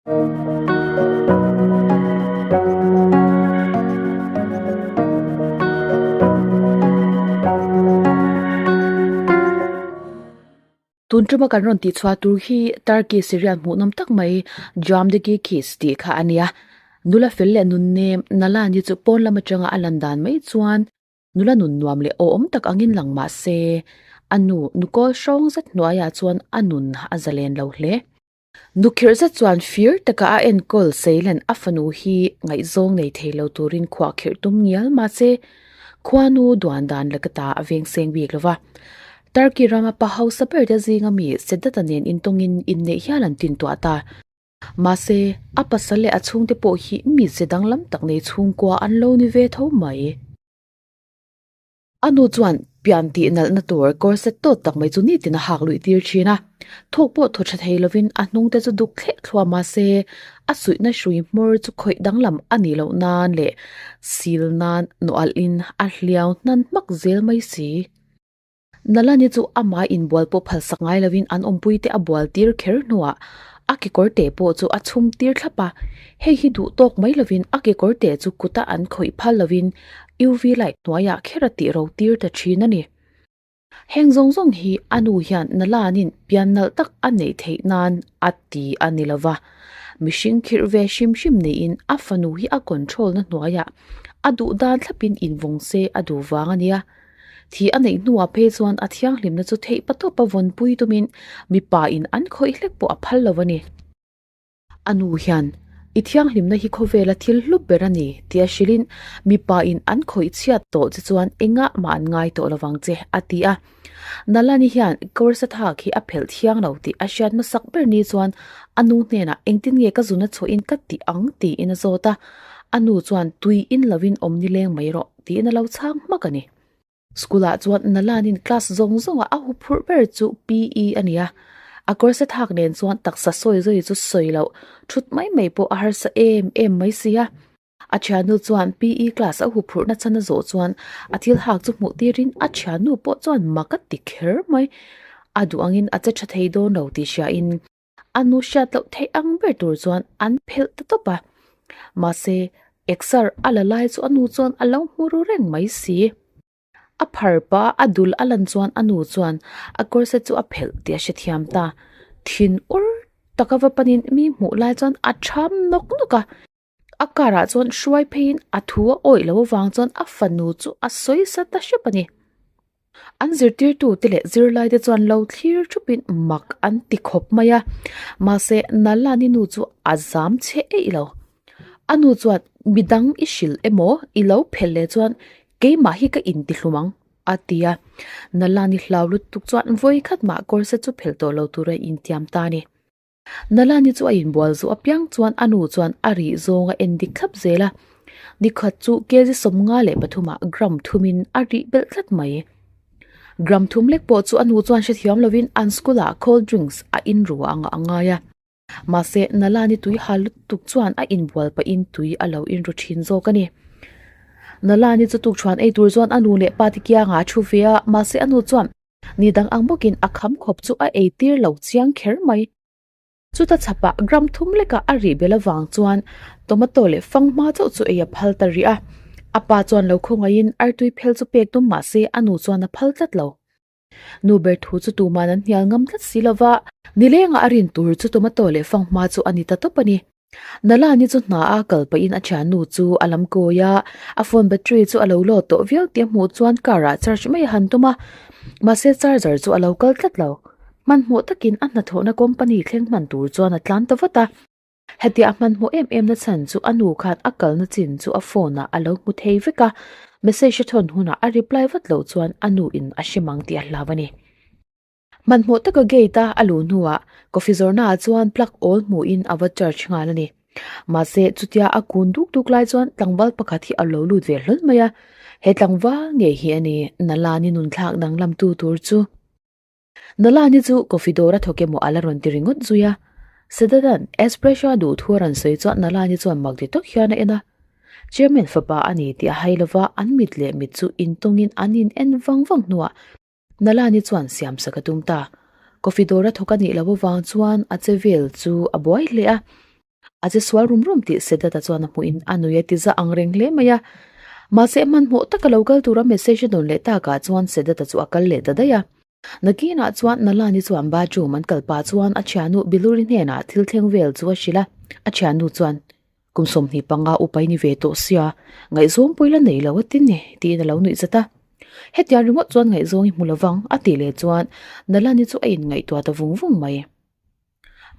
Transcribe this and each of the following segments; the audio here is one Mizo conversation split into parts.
Tun tuma kan rawn tihchhuah tur hi Turkey Syrian hmuhnawm tak mai Jamdagi Kiss tih kha a nia. Nula fel leh nun nem Nalani chu pawn lam atanga a lan dan mai chuan nula nun nuam leh awhawm tak angin lang mah se a nu nukawl hrawng zet hnuaiah chuan a nun a zalen lo hle. Nukhirh zet chuan fir taka a enkawl Seilen a fanu hi ngaihzawng nei thei lo turin khuahkhirh tum ngial mahse khuanu duan dan laka ta a veng seng bik lo va. Turkey rama pa hausa ber te zinga mi Sedat-a nen intawngin inneih hial an tintuah ta. Mahse, a pasal leh a chhungte pawh hi mi ze danglam tak nei chhungkua an lo ni ve tho mai. A nu chuan pian tih nalhna tur corset tawt tak mai chu nitin a hak luih tir thin a, thawk pawh thaw tha thei lovin a hnung te chu duk thleh thluah mahse a suihna hrui hmawr chu khawih danglam a nih loh nan leh sil nan nawh alhin a hliau hnan hmak zel mai si. Nalani chu amah inbual pawh phalsak ngai lovin an awmpui te a bual tir kher hnuah a kekawr te pawh chu a chhum tir thlap a, hei hi duh tawk mai lovin a kekawr te chu kuta an khawih phal lovin UV light hnuaiah kher a tih ro tir ta thin a ni. Heng zawng zawng hi a nu hian Nalanin pian nalh tak a neih theih nan a ti a ni lova, mihring khirh ve hrim hrim neiin a fanu hi a control na hnuaiah a duh dan thlapin invawng se a duh vang a nia. Thi a neih hnuah phei chuan a thianghlimna chu theih patawpa vawnpui tumin mipa in an khawih hlek pawh a phal lo a ni. A nu hian, I thianghlimna hi khawvela thil hlu ber a ni, tia hrilhin mipa in an khawih chhiat tawh che chuan engah mah an ngai tawh lovang che, a ti a. Nalani hian Kawrsathak hi a phelh thiang lo tih a hriat hmasak ber ni chuan a nu hnenah engtin nge ka zuna chhuahin ka ti ang tiin a zawt a. A nu chuan tui in lovin awm nileng mai rawh. Tiin a lo chhang hmak a ni. School ah chuan Nalanin class zawng zawng ah a hu phurh ber chu PE a ni a, a kawrsa thak nen chuan taksa sawi zawi chu sawi loh thut mai mai pawh a harsa em em mai si a. A thiannu chuan PE class a hu phurh na chhan a zawh chuan a thil hak chu hmuh tirin a thiannu pawh chuan mak a ti kher mai. A duh angin a che tha thei dawn lo tih hria in A nu hriat loh theih ang ber tur chuan an phelh ta tawp a, mahse exer a la lai chu a nu chuan a lo hmu ru reng mai si. A phar pa a dul a lan chuan a nu chuan a corset chu a phelh tih a hrethiam ta. Thin ur taka va panin mi hmuh lai chuan a tham nawk nawk a, a car ah chuan hruai pheiin a thu a awih loh avang chuan a fanu chu a sawi sa ta hrep a ni. An zirtirtu te leh zirlai te chuan lo thlir thupin mak an ti khawp mai a, mahse Nalani nu chu a zam chhe eih lo. A nu chuan midang i hrilh emaw i lo phelh leh chuan keimah hi ka intihlum ang a ti a, Nalani hlau lutuk chuan vawikhat mah kawrset chu phelh tawh lo tura intiam ta a ni. Nalani chu a inbual zawh apiang chuan a nu chuan a rih zawng a en dik thlap zel a, nikhat chu kg 53 ah gram thumin a rih belh tlat mai. Gram thum lek pawh chu a nu chuan hrethiam lovin an school ah cold drinks a in ru ang a ngai a. Mahse Nalani tui hal lutuk chuan a inbual pahin tui a lo in ru thin zawk a ni. Nalani chu tukṭhuan ei tur chuan a nu leh pa te kiangah a thu ve a, mahse a nu chuan Ni dang ang bawkin a kham khawp chu a ei tir lo chiang kher mai. Chuta chhapah gram thum lekah a rih bel avang chuan tomato leh fanghma chauh chu ei a phal ta rih a. A pa chuan lo khawngaihin artui phel chu pek tum mah se a nu chuan a phal tlat lo. Nu ber thu chu tuman an hnial ngam tlat si lova, nilengah a rin tur chu tomato leh fanghma chu a ni ta tawp a ni. Nalani chu hna a kal pahin a thiannu chu a lam kawi a, a phone battery chu a lo load tawh viau tih a hmuh chuan car ah charge mai a han tum a, mahse charger chu a lo kal tlat lo. Hmanhmawh takin a hnathawhna company thleng hman tur chuan a tlan ta vat a. Hetia a hmanhmawh em em na chhan chu a nu khan a kalna chin chu a phone ah a lo hmu thei vek a, message a thawn hunah a reply vat loh chuan a nu in a hre mang tih a hlau a ni. Hmanhmawh taka gate a a luh hnuah coffee zawrhnaah chuan plug awl hmuhin a va charge nghal a ni. Mahse chutia a kun duk duk lai chuan tlangval pakhat hi a lo lut ve hlawl mai a, he tlangval ngei hi a ni Nalani nunthlak danglamtu tur chu. Nalani chu coffee dawr a thawk emaw a la rawn ti ringawt zui a, Sedada'n espresso a duh thu a rawn sawi chuan Nalani chuan mak ti tak hian a en a. Chairman fapa a ni tih a hai lova an mit leh mit chu intawngin an in en vang vang hnuah Nalani chuan siamsak a tum ta. Coffee dawr a thawk a nih loh avang chuan a che vel chu a buai hle a. A che sual rum rum tih Sedat-a chuan a hmuhin a nui a ti za ang reng hle mai a. Mahse hmanhmawh taka lo kal tura message a dawn leh takah chuan Sedat-a chu a kal leh ta daih a. Nakinah chuan Nalani chuan bathroom an kal pah chuan a thiannu Biluri hnenah thil thleng vel chu a hrilh a. A thiannu chuan, Kum 25 upa i ni ve tawh sia, ngaihzawng pawh i la nei lo a ti ni, tiin a lo nuih zat a. Hetiang ringawt chuan ngaihzawng i hmu lovang, a tih leh chuan Nalani chu a inngaihtuah ta vung vung mai.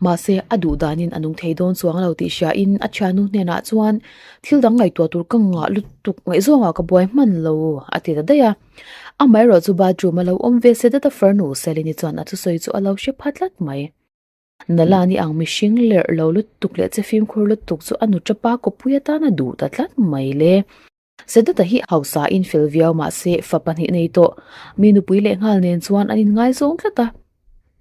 Mahse, a duh danin a nung thei dawn chuang lo tih hriain a thiannu hnenah chuan thil dang ngaihtuah tur ka ngah lutuk ngaihzawngah ka buai hman lo a ti ta daih a. Amaherawh chu bathroom a lo awm ve se dat a farnu Selini chuan a thusawi chu a lo hre pha tlat mai. Nalani ang mihring lerh lo lutuk leh che fimkhur lutuk chu a nu tapa kawpui atan a duh ta tlat mai le. Sedata hi hausa in fel viau mahse fa pahnih nei tawh. Mi nupui leh nghal nen chuan an inngaizawng tlat a.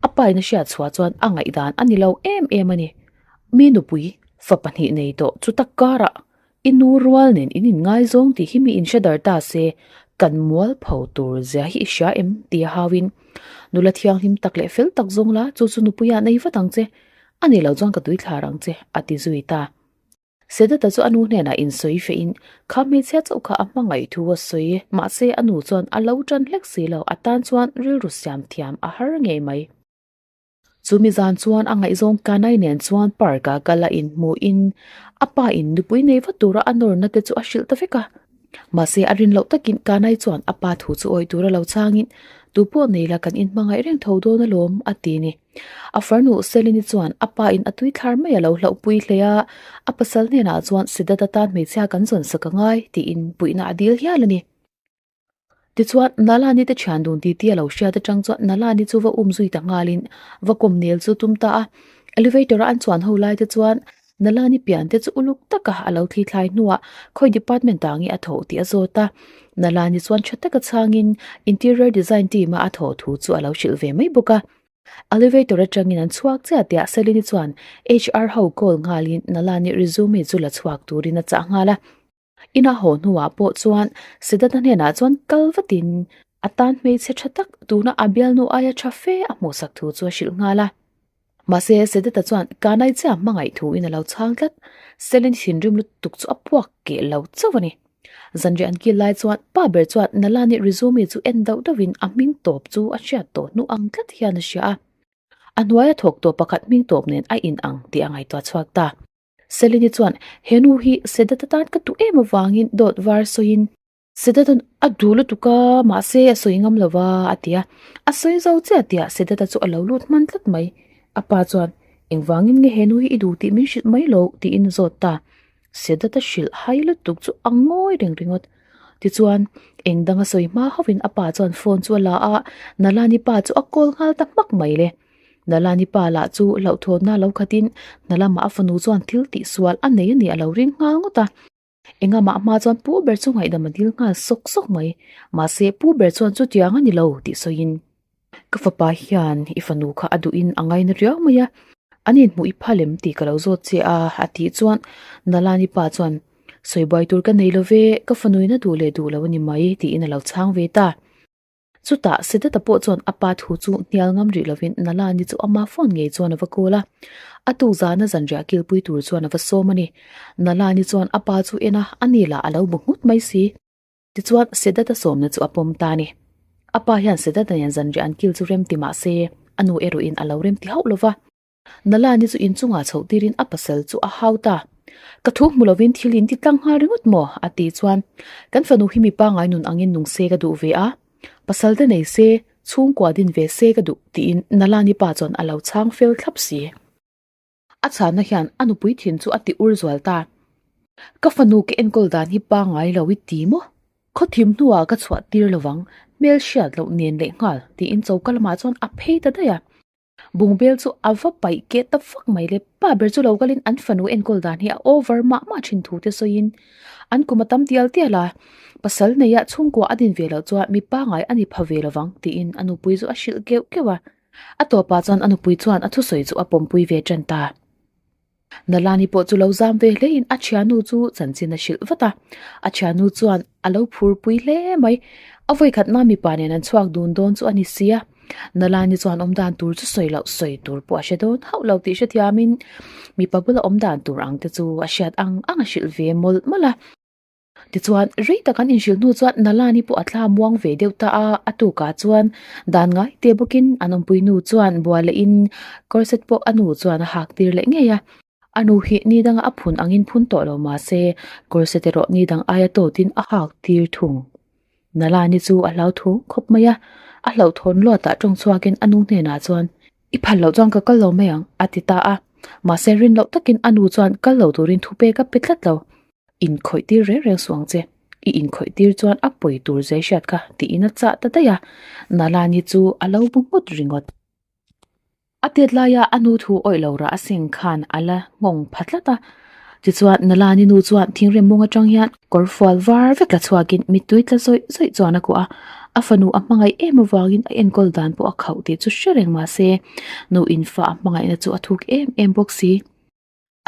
A pa in a hriat chhuah chuan a ngaihdan a ni lo em em a ni. Mi nupui fa pahnih nei tawh chu tak karah i nu rual nen in inngaizawng tih hi mi inhre dar ta se kan mual pho tur zia hi i hria em ti a hauin nula thianghlim tak leh fel tak zawng la chu chu nupuiah nei vat ang che a ni lo chuan ka tui thlar ang che a ti zui ta. Sedata chu a nu hnenah insawi fehin, Kha hmeichhia chauh kha a hmangaih thu a sawi, mahse a nu chuan a lo tan hlek si lo, a tan chuan rilru siam thiam a har ngei mai. Chumi zan chuan a ngaihzawng Kanai nen chuan park ah kal a inhmuhin a pa in nupui nei vat tura a nawrna te chu a hrilh ta vek a. Mahse a rin loh takin Kanai chuan a pa thu chu awih tura lo changin, Tupawh nei la kan inhmangaih reng tho dawn alawm, a ti ni. A farnu Selini chuan a pa in a tui thlar mai a lo hlauhpui hle a, a pasal hnenah chuan Siddharth atan hmeichhia kan zawn sak a ngai tiin puihna a dil hial a ni. Tichuan, Nalani te thian dun titi a lo hriat atang chuan Nalani chu va um zui ta nghalin va kawm nel chu tum ta a. Elevator a an chuan ho lai te chuan Nalani pian te chu uluk taka a lo thli thlai hnuah khawi department ah nge a thawh tih a zawt a. Nalani chuan tha taka chhangin interior design team a a thawh thu chu a lo hrilh ve mai bawk a. Elevator atangin an chhuak chiah tiah Selini chuan HR ho call nghalin Nalani resume chu la chhuak turin a chah nghal a. Ina haw hnuah pawh chuan Siddhartha hnenah chuan kal vatin a tan hmeichhe tha tak tuna a bialnu aia tha fe a hmuhsak thu chu a hrilh nghal a. Mahse, Siddhartha chuan Kanai chiah hmangaih thuin a lo chhang tlat. Selin thinrim lutuk chu a puak keh lo chauh a ni. Zanriah an kil lai chuan pa ber chuan Nalani resume chu en dauh dauhin a hming tawp chu a hriat tawh hnu ang tlat hian a hria a. A hnuaia thawk tawh pakhat hming tawp nen a in ang tih a ngaihtuah chhuak ta. Selini chuan, He nu hi Sedat atan ka duh em avangin dawt var sawiin Sedat-a'n a duh lutuk a, mahse a sawi ngam lo va, a ti a. A sawi zo chiah tihah Sedat-a chu a lo lut hman tlat mai. A pa chuan, Engvangin nge he nu hi i duh tih min hrilh mai lo? tiin a zawt ta. Sedat-a hrilh hai lutuk chu a ngawi reng ringawt. Tichuan, eng dang a sawi hma hauhin a pa chuan phone chu a la a, Nalani pa chu a call nghal ta hmak mai le. Nalani pa lah chu hlauhthawnna lo khatin hna lamah a fanu chuan thil tihsual a nei a nih a lo ring nghal ngawt a. Engamah hma chuan pu ber chu ngaihdam a dil nghal sawk sawk mai. Mahse pu ber chuan chutiang a ni lo tih sawiin, Ka fapa hian i fanu kha a duhin a ngaina riau mai a, an inhmuh i phal em tih ka lo zawt che a a tih chuan Nalani pa chuan, Sawi buai tur ka nei lo ve, ka fanuin a duh leh duh lo a ni mai tiin a lo chhang ve ta. Chutah Siddhartha pawh chuan a pa thu chu hnial ngam rih lovin Nalani chu ama phone ngei chuan a va call a. A tuk zana zanriah kilpui tur chuan a va sawm a ni. Nalani chuan a pa chu en a, a ni lah a lo bu nghut mai si. Tichuan Siddhartha sawmna chu a pawm ta a ni. A pa hian Siddhartha nen zanriah an kil chu rem ti mah se, a nu erawhin a lo rem ti hauh lova. Nalani chu inchungah chhoh tirin a pasal chu a hau ta. Ka thu hmu lovin thil in ti tlang nghal ringawt maw? a ti chuan, Kan fanu hi mi pangngai nun angin nung se ka duh ve a, pasal te nei se, chhungkua din ve se ka duh, tiin Nalani pa chuan a lo chhang fel thlap si. A chhanna hian a nupui thin chu a ti ur zual ta. Ka fanu ka enkawl dan hi pangngai lo i ti maw? Khaw thim hnuah ka chhuah tir lovang, hmel hriat loh nen leh nghal, tiin choka lamah chuan a phei ta daih a. Bungbel chu a va paih keh ta fak mai le, pa ber chu lo kalin an fanu enkawl dan hi a over mah mah thin thu te sawiin an kum a tam tial tial a, pasal neia chhungkua a din ve loh chuan mi pangai a ni pha ve lovang tiin a nupui chu a hrilh keuh keuh a. A tawpah chuan a nupui chuan a thusawi chu a pawmpui ve tan ta. Nalani pawh chu lo zam ve hlein a thiannu chu chanchin a hrilh vat a, a thiannu chuan a lo phurpui hle mai. A vawikhatna mipa nen an chhuak dun dawn chu a ni si a. Nalani chuan awm dan tur chu sawi loh sawi tur pawh a hre dawn hauh lo tih hrethiamin mipa bula awm dan tur ang te chu a hriat ang ang a hrilh ve mawlh mawlh a. Tichuan, rei tak an inhrilh hnu chuan Nalani pawh a thla muang ve deuh ta a, a tukah chuan dan ngai te bawkin an awmpui nu chuan bual lehin corset pawh a nu chuan a hak tir leh ngei a. A nu hi ni danga a phun angin phun tawh lo mah se, corset erawh ni dang aia tawtin a hak tir thung. Nalani chu a hlau thu khawp mai a, a hlauhthawn luatah tawng chhuakin a nu hnenah chuan, I phal loh chuan ka kal lo mai ang, a ti ta a. Mahse rin loh takin a nu chuan kal lo turin thupek a pe tlat lo. Inkhawih tir reng reng suh ang che, i inkhawih tir chuan a pawi tur zai hriat kha tiin a chah ta daih a, Nalani chu a lo bu nghut ringawt. A tet laia a nu thu awih lo rah a seng khan a la nghawng pha tlat a, tichuan Nalani nu chuan thingrem mawng atang hian kawr fual var vek la chhuakin mittui tla zawih zawih chuan a kuah a, a fanu a hmangaih em avangin a enkawl dan pawh a khauh tih chu hre reng mahse nu in fa a hmangaihna chu a thuk em em bawk si.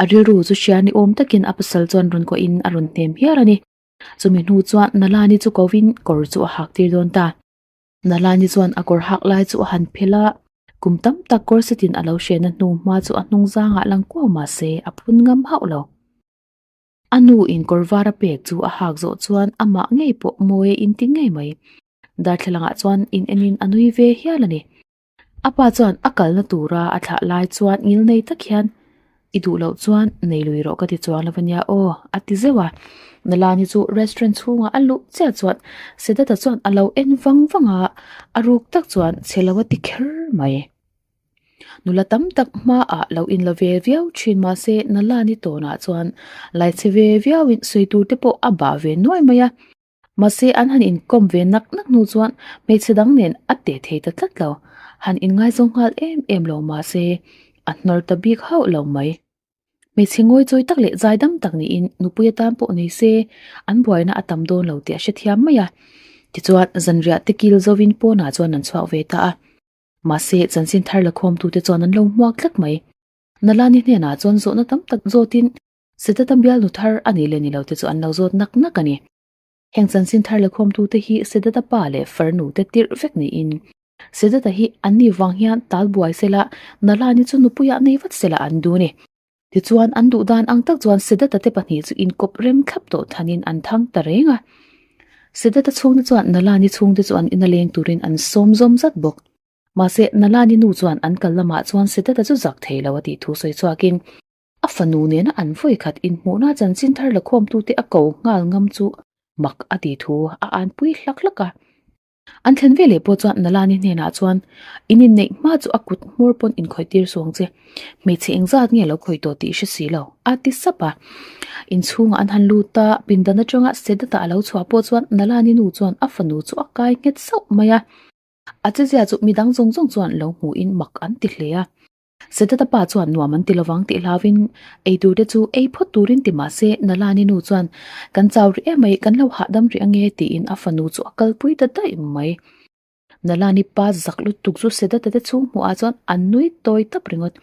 A rilru chu hria ni awm takin a pasal chuan rawn kuahin a rawn hnem hial a ni. Chumi hnu chuan Nalani chu kovin kawr chu a hak tir dawn ta. Nalani chuan a kawr hak lai chu a han phelh a, kum tam tak kawr setin a lo hrehna hnu hma chu a hnung zangah lang kuau mah se a phun ngam hauh lo. A nu in kawr var a pek chu a hak zawh chuan amah ngei pawh mawi a inti ngei mai. Darthlalangah chuan in enin a nui ve hial a ni. A pa chuan a kalna tura a thlah lai chuan ngil nei tak hian, I duh loh chuan nei lui rawh ka ti chuang lo ania aw, a ti zeuh a. Nalani chu restaurant chhungah a luh chiah chuan Siddhartha chuan a lo en vang vang a, a ruk tak chuan chhe lo a ti kher mai. Nula tam tak hmaah lo inla ve viau thin mahse Nalani tawnah chuan laichhe ve viauin sawi tur te pawh a bah ve nuai mai a. Mahse an han inkawm ve nak nak hnu chuan hmeichhe dang nen a teh thei ta tlat lo. Han inngaizawng nghal em em lo mahse a hnawr ta bik hauh lo mai. Hmeichhe ngawi chawi tak leh zai dam tak niin nupui atan pawh nei se an buaina a tam dawn lo tih a hrethiam mai a. Tichuan zanriah te kil zovin pawnah chuan an chhuak ve ta a. Mahse chanchin thar la khawmtute chuan an lo hmuak tlat mai. Nalani hnenah chuan zawhna tam tak zawtin Siddhartha bialnu thar a nih leh ni lo te chu an lo zawt nak nak a ni. Heng chanchin thar la khawmtute hi Siddhartha pa leh farnu te tirh vek niin Siddhartha hi an ni vang hian tal buai sela Nalani chu nupuiah nei vat sela an duh a ni. Tichuan an duh dan ang tak chuan Siddhartha te pahnih chu inkawp rem thlap tawh thanin an thang ta reng a. Siddhartha chhungte chuan Nalani chhungte chu an ina leng turin an sawm zawm zat bawk. Mahse Nalani nu chuan an kal lamah chuan Siddhartha chu zak thei lo a tih thu sawi chhuakin A fanu nena an vawi khat inhmuhna chanchin thar la khawmtute a ko nghal ngam chu mak a ti thu a anpui hlak hlak a. An thlen veleh pawh chuan Nalani hnenah chuan, In inneih hma chu a kut hmawr pawn inkhawih tir suang che, hmeichhe engzat nge lo khawih tawh tih i hre si lo, a ti sap a. Inchhungah an han lut a, pindan atanga Sedata a lo chhuah pawh chuan Nalani nu chuan a fanu chu a kai nghet sauh mai a. A chezia chu midang zawng zawng chuan lo hmuhin mak an ti hle a. Sedata pa chuan nuam an ti lovang tih hlauvin ei tur te chu ei phawt turin ti mah se Nalani nu chuan kan chau rih em mai, kan lo hahdam rih ange tiin a fanu chu a kalpui ta daih mai. Nalani pa zak lutuk chu Sedata te chhung hmuh ah chuan a nui tawi tap ringawt.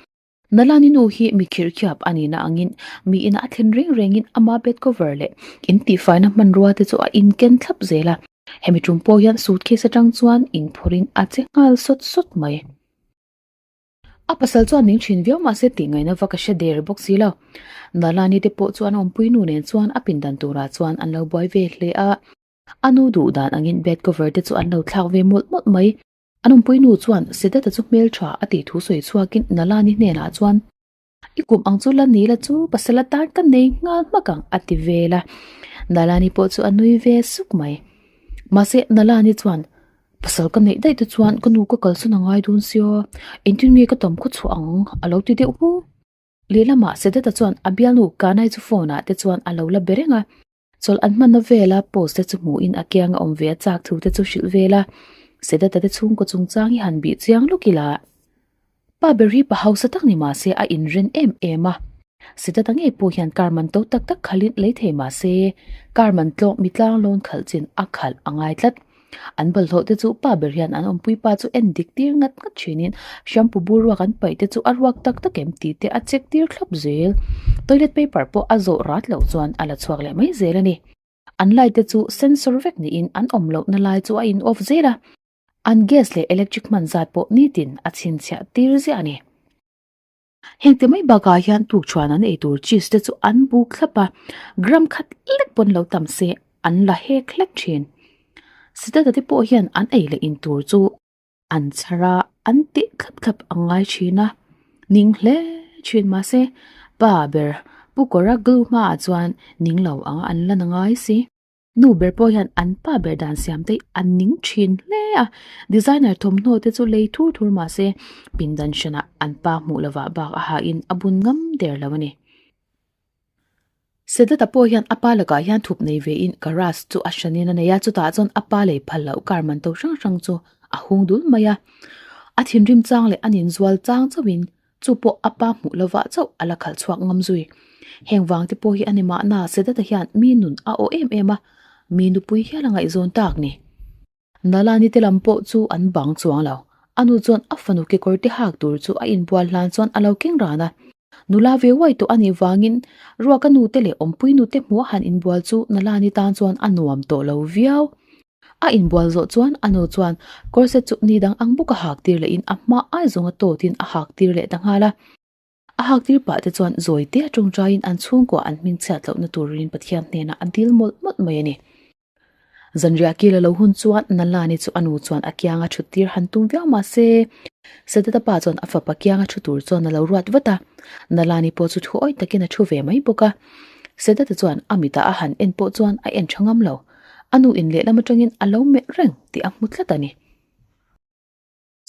Nalani nu hi mi khirhkhiap a nihna angin mi inah a thlen reng rengin ama bed cover leh in tihfaina hmanrua te chu a inken thlap zel a. Hemi tum pawh hian suitcase atang chuan inphawrhin a che nghal sawt sawt mai. A pasal chuan ning thin viau mahse tih ngaihna va ka hre der bawk si lo. Nalani te pawh chuan awmpui nu nen chuan a pindan turah chuan an lo buai ve hle a. A nu duh dan angin bed cover te chu an lo thlak ve mawlh mawlh mai. An awmpui nu chuan Siddhartha chu hmeltha a tih thu sawi chhuakin Nalani hnenah chuan, I kum ang chu la ni la chu pasal atan ka nei nghal hmak ang a ti vel a. Nalani pawh chu a nui ve suk mai. Mahse Nalani chuan Pasal ka neih daih te chuan ka nu ka kalsan a ngai dawn sia, engtin nge ka tam khaw chhuah ang a lo ti deuh hu. Lehlamah Siddhartha chuan a bialnu Kanai chu phone ah te chuan a lo la be reng a. Chawlh an hmanna vela post te chu hmuhin a kianga awm ve a chak thu te chu hrilh vel a. Siddhartha te chhungkaw chungchang hi han bih chiang lawk ila. Pa ber hi pa hausa tak ni mah se a inren em em a. Siddhartha ngei pawh hian car man to tak tak khalhin lei thei mah se car man tlawk mi tlang lawn khalh chin a khalh a ngai tlat. An bawlhhlawh te chu pa ber hian an awmpui pa chu en dik tir ngat ngat thinin shampoo bur ruak an paih te chu a ruak tak tak em tih te a check tir thlawp zel. Toilet paper pawh a zawh rat loh chuan a la chhuak leh mai zel a ni. An light te chu sensor vek niin an awm lohna lai chu a in off zel a. An gas leh electric hman zat pawh nitin a chhinchhiah tir ziah a ni. Heng te mai bakah hian tukṭhuan an ei tur cheese te chu an buk thlap a, gram khat lek pawn lo tam se an la hek hlek ṭhin. Siddhartha te pawh hian an ei leh in tur chu an chhar a, an teh thlap thlap a ngai ṭhin a, ning hle ṭhin mahse pa ber Pu Kawra glue hmaah chuan ning lo anga an la na ngai si. Nu ber pawh hian an pa ber dan siam te hi an ning thin hle a, designer thawmhnaw te chu lei thur thur mah se pindan hranah an pa hmuh lovah bak a hain a bun ngam der lo a ni. Sedata pawh hian a pa lakah hian thup nei ve in garage chu a hranin a nei a, chutah chuan a pa lei phal loh car man to hrang hrang chu a hung dul mai a, a thinrim chang leh a ninzual chang chauhin Chu pawh a pa hmuh lovah chauh a la khalh chhuak ngam zui. Heng vang te pawh hi a ni mahna Sedata hian mi nun a awh em em a, mi nupui hial a ngaihzawn tak ni. Nalani te lam pawh chu an bang chuang lo. A nu chuan a fanu kekawr te hak tur chu a inbual hlan chuan a lo keng ran a. Nula ve uai tawh a nih vangin ruaka nu te leh awmpui nu te hmuh a han inbual chu Nalani tan chuan a nuam tawh lo viau. A inbual zawh chuan a nu chuan corset chu ni dang ang bawk a hak tir lehin a hma ai zawnga tawtin a hak tir leh ta nghal a. A hak tir pah te chuan zawi te a tawngtaiin an chhungkua an hmingchhiat lohna turin Pathian hnenah a dil mawlh mawlh mai a ni. Zanriah kil a lo hun chuan Nalani chu a nu chuan a kianga thut tir han tum viau mah se Sedata pa chuan a fapa kianga thu tur chuan a lo ruat vat a, Nalani pawh chu thu awih takin a thu ve mai bawk a. Sedata chuan a mitah a han en pawh chuan a en tha ngam lo. A nu in lehlam atangin a lo melh reng tih a hmu tlat a ni.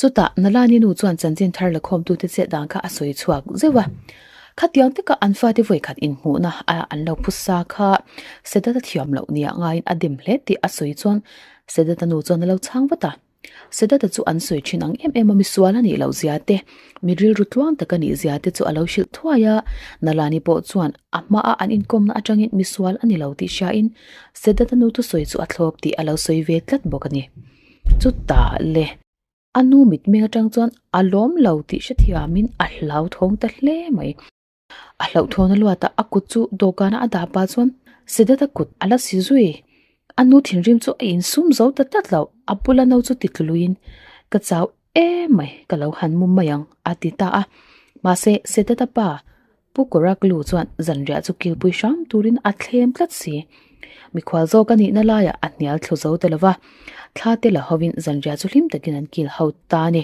Chutah Nalani nu chuan chanchin thar la khawmtute chet dan kha a sawi chhuak zeuh a. Khatiang taka an fate vawikhat inhmuhna a an lo phusa kha Sedata thiam loh nia ngaiin a dim hle tih a sawi chuan Sedata nu chuan a lo chhang vat a. Sedata chu an sawi thin ang em em a, misual a nih loh zia te, mi rilru tluang tak a nih zia te chu a lo hrilh thuai a. Nalani pawh chuan a hmaa an inkawmna atangin misual a ni lo tih hriain Sedata nu thusawi chu a thlawp tih a lo sawi ve tlat bawk a ni. Chutah le, a nu mitmeng atang chuan a lawm lo tih hrethiamin a hlauthawng ta hle mai. A hlauhthawn a luat a, a kut chu dawhkana a dah pah chuan Siddhartha kut a la si zui. A nu thinrim chu a insum zo ta tlat lo, a bula no chu ti tluluin, Ka chau em mai, ka lo han mu mai ang, a ti ta a. Mahse, Siddhartha pa Pu Koraklu chuan zanriah chu kilpui hram turin a thlem tlat si. Mikhual zawk a nihna laiah a hnial thlu zo ta lo va, thla te la hovin zanriah chu hlim takin an kil ho ta a ni.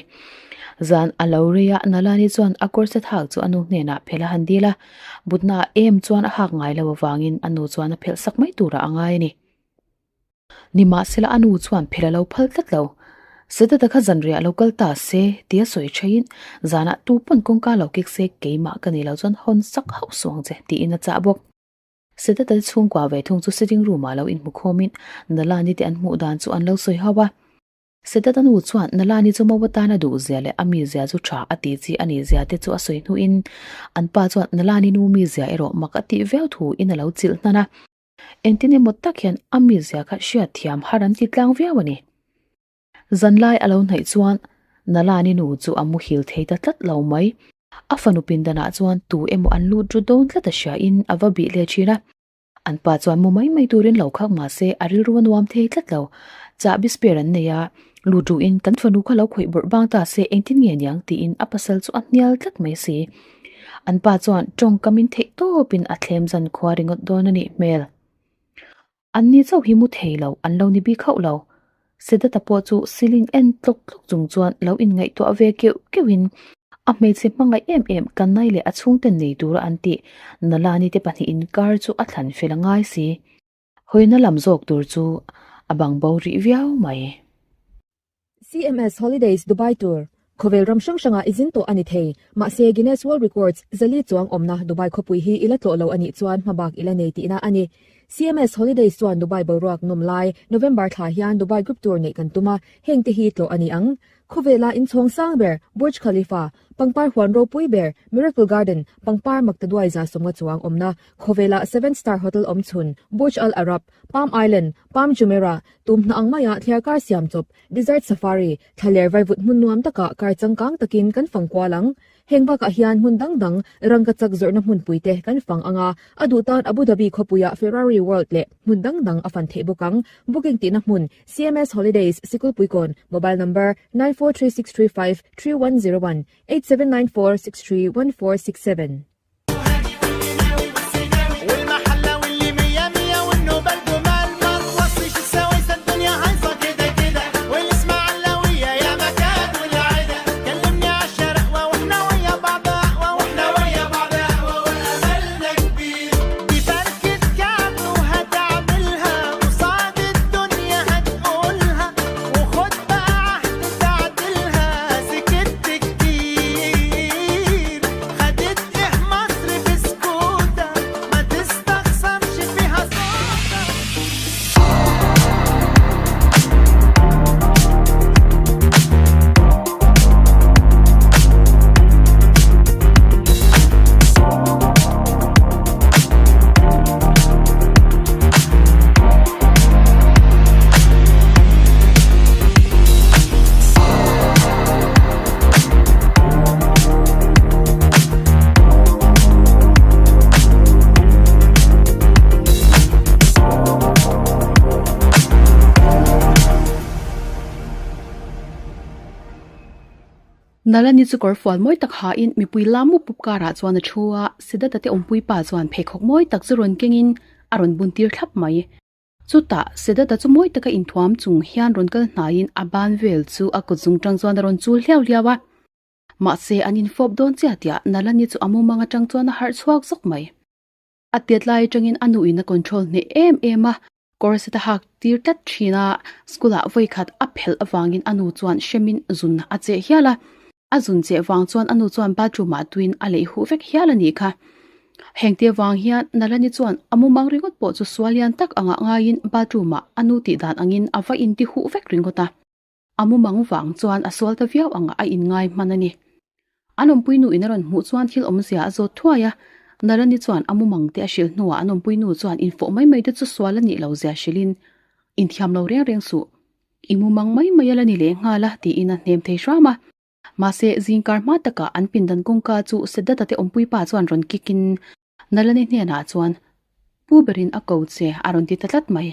Zan a lo rei a, Nalani chuan a kawr set hak chu a nu hnenah phelh a han dil a, butnaah em chuan a hak ngai lo avangin a nu chuan a phelh sak mai turah a ngai a ni. Nimahsela a nu chuan phelh a lo phal tlat lo. Sedata kha zanriah lo kal ta se tia sawi theiin zanah tu pawn kawngka lo kik se keimah ka ni lo chuan hawn sak hauh suh ang che tiin a chah bawk. Sedata te chhungkua ve thung chu sitting room ah lo inhmu khawmin Nalani te an hmuh dan chu an lo sawi hauh a. Sedata nu chuan Nalani chu Mo atana duh zia leh a mizia chu tha a tih chi a nih zia te chu a sawi hnuin an pa chuan Nalani nu mizia erawh mak a tih viau thu in a lo chilh hnan a. Engtin emaw tak hian a mizia kha hriat thiam har an ti tlang viau a ni. Zanlai a lo hnaih chuan Nalani nu chu a muhil thei ta tlat lo mai. A fanu pindanah chuan tu emaw an lut ru dawn tlat a hria in a va bih leh thin a. An pa chuan mu mai mai turin lo khak mah se a rilru a nuam thei tlat lo. Chahbi spare an nei a, lut ru in kan fanu kha lo khawih bawrh bang ta se engtin nge niang tiin a pasal chu a hnial tlat mai si. An pa chuan tawngkamin theih tawpin a thlem zan khua ringawt dawn a nih hmel. An ni chauh hi mu thei lo, an lo ni bik hauh lo. Sedata pawh chu ceiling en tlawk tlawk chung chuan lo inngaihtuah ve keuh keuhin a hmeichhe hmangaih em em Kanai leh a chhungten nei tura an tih Nalani te pahnih inkar chu a thlan fel a ngai si. Hawina lam zawk tur chu a bang bo rih viau mai. CMS Holidays Dubai Tour, Khawvel ram hrang hrangah i zin tawh a ni thei. Mahse, Guinness World Records zali chuang awmna Dubai khawpui hi i la tlawh lo a nih chuan hmabak i la nei tihna a ni. CMS Holidays chuan Dubai boruak nawm lai November thla hian Dubai Group Tour neih kan tum a, hengte hi tlawh a ni ang. Khawvela inchhawng sang ber Burj Khalifa, pangpar huan ropui ber Miracle Garden, pangpar maktaduai 150 chuang awmna khawvela seven star hotel awmchhun Burj Al Arab, Palm Island, Palm Jumeirah, Tumhna ang maia thliarkar siam chawp, Desert Safari, thlaler vaivut hmun nuam takah kar changkang takin kan fang kual ang. Heng bakah hian hmun dang dang rangkachak zawrhna hmunpui te kan fang ang a, a duh tan Abu Dhabi khawpuia Ferrari World leh hmun dang dang a fan theih bawk ang. Booking tihna hmun, CMS Holidays, Sikulpuikawn, Mobile number, 943635 3101, 8794 631467. Nalani chu kawr fual mawi tak hain mipui lam mup pup karah chuan a thu a, Siddhartha te awmpui pa chuan pheikhawk mawi tak chu rawn kengin a rawn bun tir thlap mai. Chutah, Siddhartha chu mawi taka inthuam chung hian rawn kal hnaiin a ban vel chu a kut zung tang chuan a rawn chul hliau hliau a. Mahse, an infawp dawn chiah tiah Nalani chu a mumang atang chuan a harh chhuak zawk mai. A tiat lai atangin a nuin a control hneh em em a, corset a hak tir tlat thin a, school ah vawikhat a phelh avangin a nu chuan hremin zun a cheh hial a. A zun cheh vang chuan a nu chuan bathroom ah tuin a leih huh vek hial a nih kha. Hengte vang hian Nalani chuan a mumang ringawt pawh chu sual lian tak angah ngaiin bathroom ah a nu tih dan angin a va inti huh vek ringawt a. A mumang vang chuan a sual ta viau angah a inngai hman a ni. An awmpui nu in a rawn hmuh chuan thil awmzia a zawt thuai a, Nalani chuan a mumang te a hrilh hnuah an awmpui nu chuan infawh mai mai te chu sual a nih lo zia hrilhin, Inthiam lo reng reng suh. I mumang mai mai a la ni leh nghal a tiin a hnem thei hram a. Mahse, zingkar hma takah an pindan kawngka chu Siddhartha te awmpui pa chuan rawn kick in Nalani hnenah chuan Pu berin a ko che a rawn ti ta tlat mai.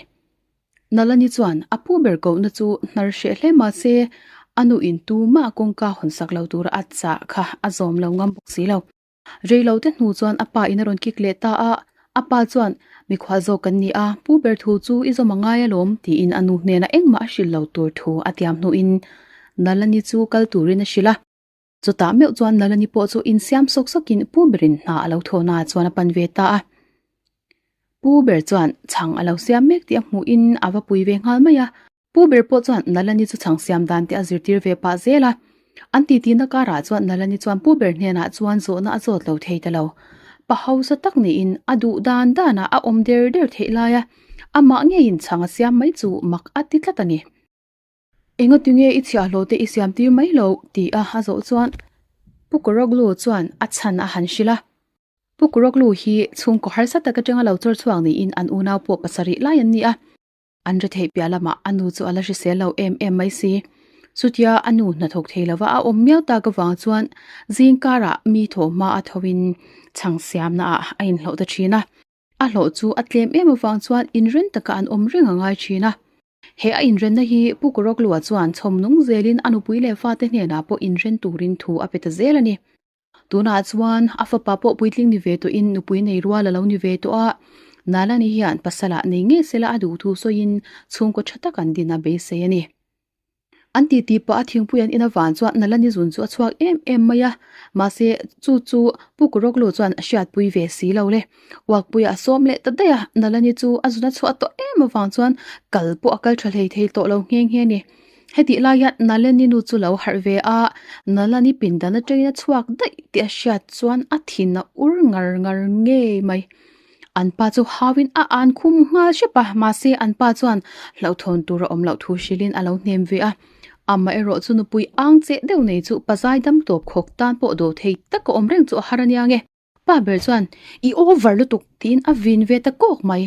Nalani chuan a pu ber kohna chu hnar hreh hle mahse a nu in tumah kawngka hawn sak lo tura a chah kha a zawm lo ngam bawk si lo. Rei lo te hnu chuan a pa in a rawn kick leh ta a, a pa chuan mikhual zawk kan ni a, pu ber thu chu i zawm a ngai alawm tiin a nu hnenah engmah a hrilh lo tur thu a tiam hnuin Nalani chu kal turin a hrilh a. Chutah meuh chuan Nalani pawh chu insiam sawk sawkin pu berin hna a lo thawhna ah chuan a pan ve ta a. Pu ber chuan chhang a lo siam mek tih a hmuhin a va pui ve nghal mai a. Pu ber pawh chuan Nalani chu chhang siam dan te a zirtir ve pah zel a. An titi na karah chuan Nalani chuan Pu ber hnenah chuan zawhna a zawt lo thei ta lo. Pa hausa tak niin a duh dan danah a awm der der theih lai a, amah ngeiin chhang a siam mai chu mak a ti tlat a ni. Engatinge i chhiahhlawh te i siam tir mai lo? ti a a zawh chuan Pu Koroglu chuan a chhan a han hrilh a. Pu Koroglu hi chhungkaw harsa tak atanga lo chawr chhuak niin an unau pawh pasarih lai an ni a. An ri theih piah lamah a nu chu a la hrisel lo em em mai si. Chutia a nu hnathawk thei lova a awm miau tak avang chuan zing karah mi thaw hma a thoin chhang siamna ah a inhlawh ta thin a. A hlawh chu a tlem em avang chuan inren taka an awm reng a ngai thin a. He a inrenna hi Pu Kawrawklua chuan chhawm nung zelin a nupui leh fate hnenah pawh inren turin thu a pe ta zel a ni. Tunah chuan a fapa pawh puitling ni ve tawhin nupui nei rual a lo ni ve tawh a, Nalani hian pasalah nei ngei sela a duh thu sawiin chhungkaw tha tak an din a beisei a ni. An titi pah a thingpui an in avan chuan Nalani zun chu a chhuak em em mai a, mahse chu chu Pu Kuroklu chuan a hriatpui ve si lo le. Uakpuia a sawm leh ta daih a, Nalani chu a zun a chhuah tawh em avang chuan kal pawh a kal tha hlei thei tawh lo nghe nghe a ni. Hetih lai hian Nalani nu chu lo harh ve a, Nalani pindan atangin a chhuak daih tih a hriat chuan a thin a ur ngar ngar ngei mai. An pa chu hauin a an khum nghal hrep a, mahse an pa chuan hlauhthawn tur a awm loh thu hrilhin a lo hnem ve a. Amaherawh chu nupui ang cheh deuh nei chu pazai dam tawp khawk tan pawh dawh thei tak a awm reng chu a har ania nge. Pa ber chuan, I over lutuk tiin a vin ve ta kawk mai.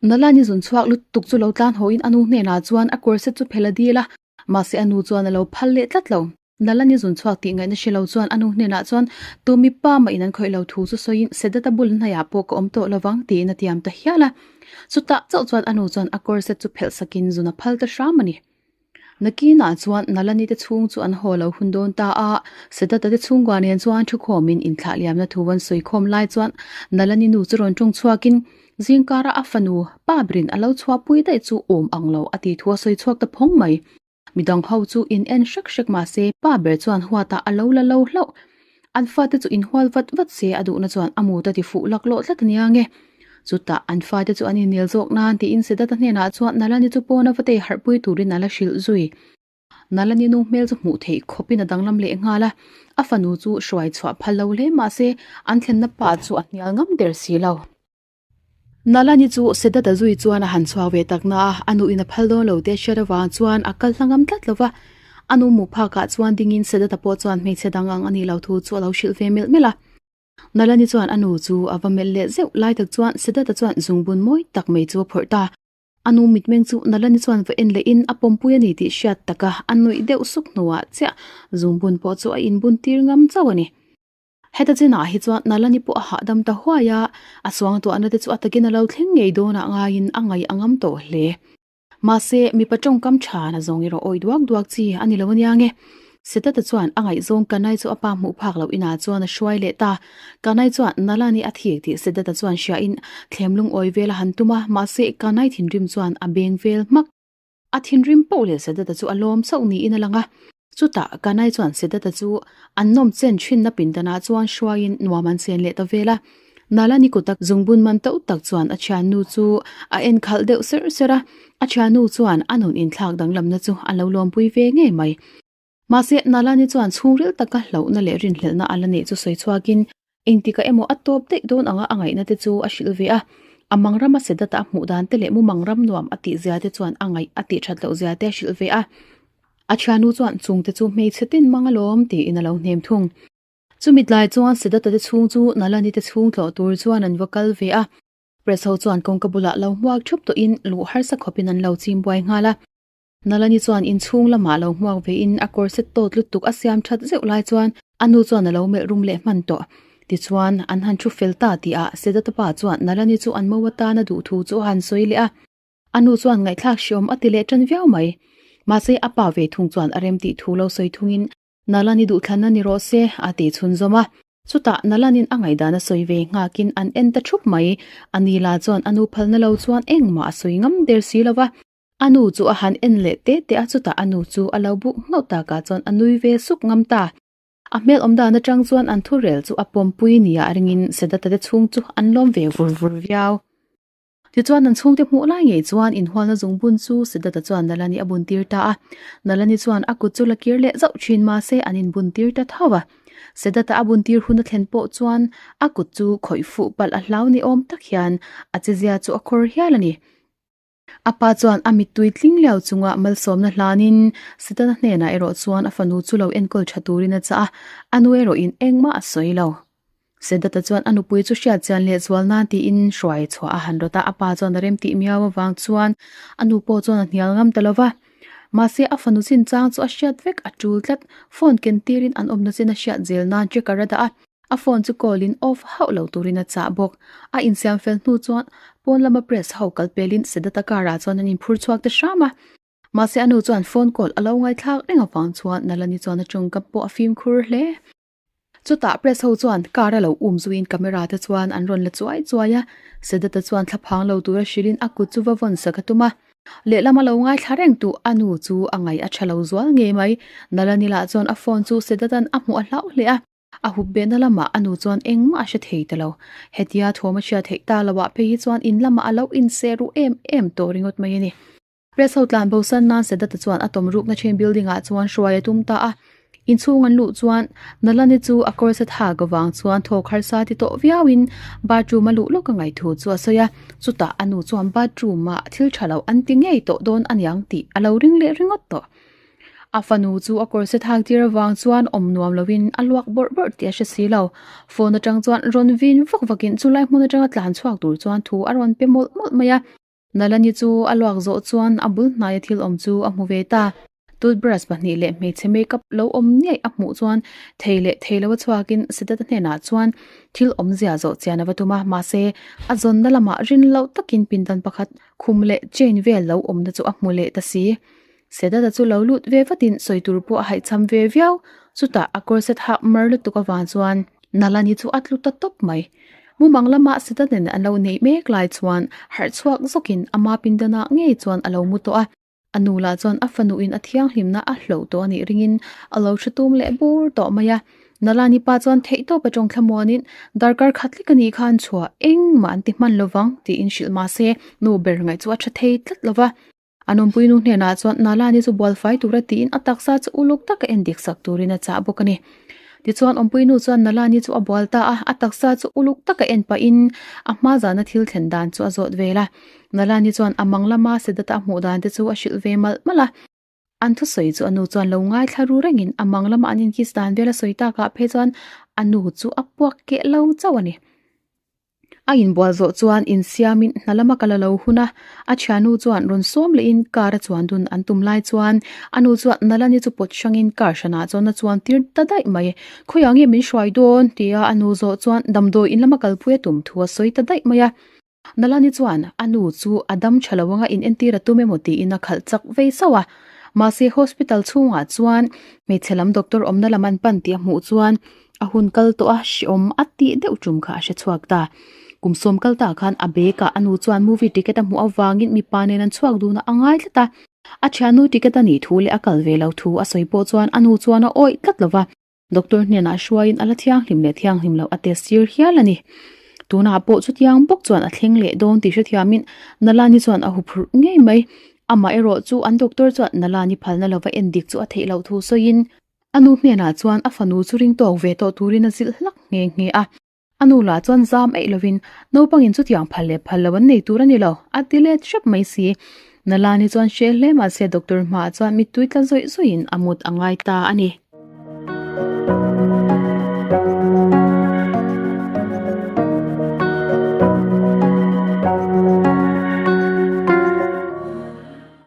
Nalani zun chhuak lutuk chu lo tlan hawiin a nu hnenah chuan a corset chu phel a dil a, mahse a nu chuan a lo phal leh tlat lo. Nalani zun chhuak tih ngaihna hre lo chuan a nu hnenah chuan tu mipa mah in an khawih lo thu chu sawiin Sedata bul hnaiah pawh ka awm tawh lovang tiin a tiam ta hial a. Chutah chauh chuan a nu chuan a corset chu phelh sakin zun a phal ta hram a ni. Nakinah chuan Nalani te chhung chu an haw lo hun dawn ta a, Sedata te chhungkua nen chuan thukhawmin inthlah liamna thu an sawi khawm lai chuan Nalani nu chu rawn tawng chhuakin zingkara a fanu pa berin a lo chhuahpui daih chu awm ang lo a tih thu a sawi chhuak ta phawng mai. Midang ho chu in en hrek hrek mah se pa ber chuan huatah a lo la lo hlauh. An fate chu inhual vat vat se a duhna chuan a mut a ti fuh laklawh tlat a nia nge. Chutah an fate chu an innel zawk nan tiin Siddhartha hnenah chuan Nalani chu pawn a va tei harhpui turin a la hrilh zui. Nalani nu hmel chu hmuh theih khawpin a danglam leh nghal a, a fanu chu hruai chhuah phal lo hle mah se an thlenna pa chu a hnial ngam der si lo. Nalani chu Siddhartha zui chuan a han chhuak ve tak na a, a nuin a phal dawn lo tih a hriat avang chuan a kal hla ngam tlat lo va. A nu hmuh phakah chuan dingin Siddhartha pawh chuan hmeichhe dang ang a nih loh thu chu a lo hrilh ve melh melh a. Nalani chuan a nu chu a va melh leh zeuh lai tak chuan Siddhartha chuan zungbun mawi tak mai chu a phawrh ta. A nu mitmeng chu Nalani chuan va en lehin a pawmpui a ni tih hriat taka a nuih deuh suk hnuah chiah zungbun pawh chu a inbun tir ngam chauh a ni. Heta chinah hi chuan Nalani pawh a hahdam ta huai a, a suangtuahna te chu a takin a lo thleng ngei dawnah ngaiin a ngaih a ngam tawh hle. Mahse, mipa tawngkam tha na zawng erawh awih duak duak chi a ni lo ania nge. Setata chuan a ngaihzawng Kanai chu a pa hmuh phak loh inah chuan a hruai leh ta. Kanai chuan Nalani a thik tih Setata chuan hriain thlem lungawi vel a han tum a, mahse Kanai thinrim chuan a beng vel hmak. A thinrim poh leh Sedata chu a lawm chauh niin a lang a. Chutah Kanai chuan Sedata chu an nawm chen thinna pindanah chuan hruaiin nuam an chen leh ta vel a. Nalani kuta zungbun man tauh tak chuan a thiannu chu a en khalh deuh serh serh a. A thiannu chuan a nun inthlak danglamna chu a lo lawmpui ve ngei mai. Mahse, Nalani chuan chhungril taka hlauhna leh rinhlelhna a la neih chu sawi chhuakin engtikah emaw a tawp daih dawn anga a ngaihna te chu a hrilh ve a. A mangrama Sedata a hmuh dan te leh mumangram nuam a tih zia te chuan a ngaih a tih that loh zia te a hrilh ve a. A thiannu chuan chungte chu hmeichhe tin mang alawm tiin a lo hnem thung. Chumi tlai chuan Sedata te chhung chu Nalani te chhung tlawh tur chuan an va kal ve a. Press ho chuan kawngka bulah lo hmuak thup tawhin luh harsa khawpin an lo chim buai nghal a. Nalani chuan inchhung lamah lo hmuak vein a corset tawt lutuk a siam that zeuh lai chuan a nu chuan a lo melh rum leh hman tawh. Tichuan, an han thu fel ta tih ah Siddhartha pa chuan Nalani chu an mo atana duh thu chu a han sawi leh a. A nu chuan ngaihthlak hriawm a ti leh tan viau mai. Mahse, a pa ve thung chuan a rem tih thu lo sawi thungin Nalani duhthlanna ni rawh se, a ti chhunzawm a. Chutah Nalanin a ngaihdan a sawi ve nghakin an en ta thup mai. Anila chuan a nu phalna lo chuan engmah a sawi ngam der si lo va. A nu chu a han en leh te te a, chutah a nu chu a lo buk nghauh takah chuan a nui ve suk ngam ta. A hmel awm dan atang chuan an thurel chu a pawmpui nia a ringin Sedata te chhung chu an lawm ve vur vur viau. Tichuan an chhungte hmuh lai ngei chuan inhualna zungbun chu Sedata chuan Nalani a bun tir ta a. Nalani chuan a kut chu la kir leh zauh thin mahse an inbun tir ta tho a. Sedata a bun tir hun a thlen pawh chuan a kut chu khawih fuh palh a hlau ni awm tak hian a chezia chu a khawr hial a ni. A pa chuan a mittui tling lio chunga malsawmna hlanin Setana hnenah erawh chuan a fanu chu lo enkawl tha turin a chah a, a nu erawhin engmah a sawi lo. Sedata chuan a nupui chu hriat chian leh zual nan tiin hruai chhuah a han rawt a, a pa chuan a rem tih miau avang chuan a nu pawh chuan a hnial ngam ta lo va. Mahse a fanu chinchang chu a hriat vek a tul tlat, phone ken tirin an awmna chin a hriat zel nan tracker a dah a, A phone chu call in off hauh lo turin a chah bawk. A insiam fel hnu chuan pawn lama press ho kal pelin Sedata car ah chuan an inphur chhuak ta hram a. Mahse a nu chuan phone call a lo ngaithlak reng avang chuan Nalani chuan a tawngkam pawh a fimkhur hle. Chutah press ho chuan car a lo um zuiin camera te chuan an rawn la chuai chuai a. Sedata chuan thlaphang lo tura hrilhin a kut chu va vawn sak a tum a. Lehlam a lo ngaithla reng tu a nu chu a ngaih a tha lo zual ngei mai. Nalani lah chuan a phone chu Sedatan a hmuh a hlauh hle a. A hup behna lamah a nu chuan engmah a hre thei ta lo. Hetia thawm a hriat theih ta loah phei hi chuan in lamah a lo inse ruh em em tawh ringawt mai a ni. Press ho tlan bo san nan Sedata chuan a tawm rukna thin building ah chuan hruai a tum ta a. Inchhung an luh chuan Nalani chu a kawr sa thak avang chuan thawk harsa ti tawh viauin bathroom a luh lawk a ngaih thu chu a sawi a. Chutah a nu chuan bathroom ah thil tha lo an ti ngei tawh dawn aniang tih a lo ring leh ringawt tawh. A fanu chu a kawr se thak tir avang chuan awm nuam lovin a luak bawrh bawrh tih a hre si lo. Phone atang chuan rawn vin vak vakin chulai hmun atanga tlan chhuak tur chuan thu a rawn pe mawlh mawlh mai a. Nalani chu a luak zawh chuan a bul hnaia thil awm chu a hmu ve ta. Toothbrush pahnih leh hmeichhe makeup lo awm ngei a hmuh chuan thei leh thei lo a chhuakin Siddhartha hnenah chuan thil awmzia zawh chian a va tum a, mahse a zawnna lamah rin loh takin pindan pakhat khum leh chain vel lo awmna chu a hmu leh ta si. Siddhartha chu lo lut ve vatin sawi tur pawh a haihchham ve viau, chutah a corset hak mar lutuk avang chuan Nalani chu a tlu ta tawp mai. Mumang lama Siddhartha nen an lo neih mek lai chuan harh chhuak zawkin ama pindanah ngei chuan a lo mu tawh a. A nu lah chuan a fanuin a thianghlimna a hloh tawh a nih ringin a lo hre tum leh bur tawh mai a. Nalani pa chuan theihtawp a tawng thlamuanin darkar khat lek a nih khan chhuah engmah an ti hman lovang tiin hrilh mah se nu ber ngaih chu a tha thei tlat lo va. A nunpui nu hnenah chuan Nalani chu bualfai tura tiin a taksa chu uluk taka en dik sak turin a chah bawk a ni. Tichuan awmpui nu chuan Nalani chu a bual ta a, a taksa chu uluk taka en pahin a hma zana thil thlen dan chu a zawt vel a. Nalani chuan a mang lama Siddhartha a hmuh dan te chu a hrilh ve malh malh a. An thusawi chu a nu chuan lo ngaithla ru rengin a mang lama an inkiss dan vel a sawi takah phei chuan a nu chu a puak keh lo chauh a ni. A inbual zawh chuan insiamin hna lama kal a lo hun a, a thiannu chuan rawn sawm lehin car a chuan dun an tum lai chuan a nu chuan Nalani chu pawt hrangin car hranah chuan a chuan tir ta daih mai. Khawiah nge min hruai dawn? tia a nu zawh chuan damdawi in lama kalpui a tum thu a sawi ta daih mai a. Nalani chuan a nu chu a dam tha lo anga in entir a tum emaw tiin a khalh chak vei sauh a. Mahse hospital chhungah chuan hmeichhe lam doctor awmna lam an pan tih a hmuh chuan A hun kal tawh a, hreawm a tih deuh tum kha a hre chhuak ta. Kum sawm kal tah khan a bag ah a nu chuan movie ticket a hmuh avangin mipa nen an chhuak dun a, a ngai tlat a. A thiannu ticket a nih thu leh a kal ve lo thu a sawi pawh chuan a nu chuan a awih tlat lo va. Doctor hnenah hruaiin a la thianghlim leh thianghlim loh a test tir hial a ni. Tunah pawh chutiang bawk chuan a thleng leh dawn tih hrethiamin Nalani chuan a huphurh ngei mai. Amah erawh chu an doctor chuan Nalani phalna lova endik chu a theih loh thu sawiin, A nu hnenah chuan a fanu chu ring tawk ve tawh turin a zilh hlak nghe nghe a. A nu lah chuan zam eih lovin, Naupangin chutiang phal leh phal lo an nei tur a ni lo, a ti let hrep mai si. Nalani chuan hre hle mahse doctor hmaah chuan mittui tla zawih zawihin a mut a ngai ta a ni.